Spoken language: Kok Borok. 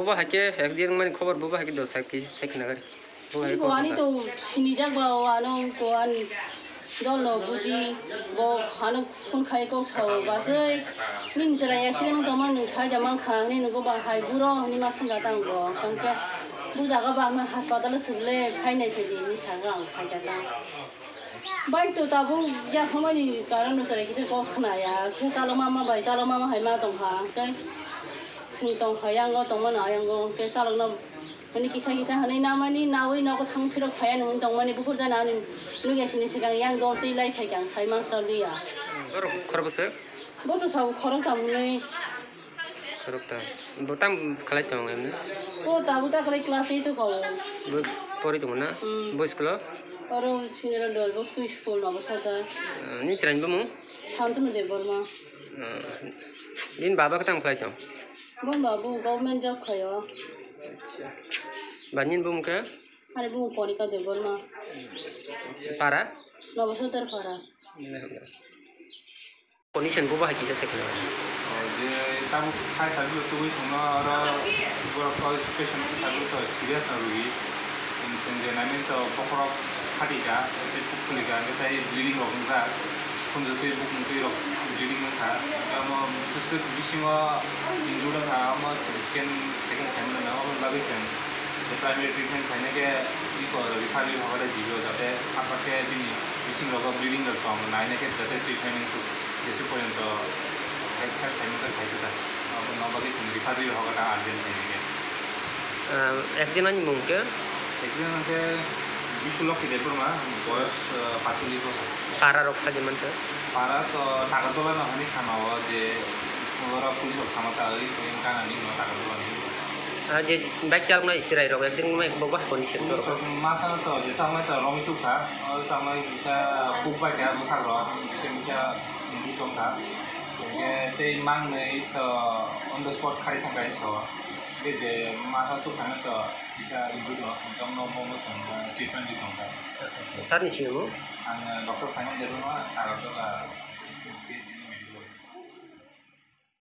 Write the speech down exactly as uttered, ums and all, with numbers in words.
Bo hai khe accident wngmani khobor bo hai khe do sai khe sai khna gari. Bo hai Ko ani khobor to sinijak ba o ano ko an dol no budi bo ano phone khai kok sao ba sei ning chwrai accident tongma nung sai da man kha ni nugo ba hai buro ni ma singa tang bo kangke bu jaga ba ang haspatalo swrwle khai nai phai di ni saga ang khai da tang. Bike to tabuk ya hamani karon no chwrai kisa kok khna ya kisa chalo mama bai chalo mama hai ma tong kha tei sini tong kha yango tongma no yango tei chalok no. Hwnwi kisa kisa hwnwi namani nawi nogo thang phirok phaiya nung tongmani bukhur jana ani nukya sini swkang yang dol twi lai phaikha ang khai mang sal liya. Borok khorokbwswk? Bo to sabo khoroktham hwnwi. Khoroktham. Bo tamo khlai tongo emne? Bo tabuk ta khlai class eight o kho. Bo pori tongo na? Hmm. Bo school o? Oro senior dol bo school nogo sota. Ah, ni chwraini bumung? Shantanu Debbarma. Ah, bini baba khe tamo khlai tong? Boni babu government job khaio. Ba nini bumung khe? Ani bumung Konika Debbarma. Para? Nobosotor para. Condition bo bahai kisa se khna. O je tabuk khai sabi twi songno oro borok o patient tabuk to serious na rwi. Tension je nani to bokhorok phatika, tei kuk pholika, hwnkhe tei bleeding rok wngjak, khunju twi bukung twi rok bleeding wngkha, omo bwswk bisingo injured wngkha, omo C T scan khaikhe saimano, omo bagwi chwng je primary treatment khainai khe iko referral rok G B o, jate hapkha khe bini bising rogo bleeding rok tong, nainai khe jate treatment wngthok, jeswk porjonto khai khai khaimajak khai khe ta, omo bagwi chwng referral rok urgent khainai khe. Ah, accident ani mung khe? Accident hwnkhe Bisu Lokhi Debbarma, boyos, ah, paitsollis bosor. Para rok saji mansa? Para to Takarjola no hani khana o je oro police rok sama ta oi, oi gana ni no Takarjola ni. Ah, je bike chalok nai chirai rok accident mai bo ba condition Police rok. Rok ma sana to je samai to romwi tuk kha, o samai kisa kuk bai kha bwsak rok, kisa kisa injured tong kha. Hwnkhe tei mang nai to on the spot khari thang kha hinwi sao. Hwnkhe je masa tuk thangwi to kisa injured no, tongno bo mwsang, eh, treatment di tongkha. Sir ni sinimung? Ang, eh, Doctor Simon Debbarma, Agartala C H C ni.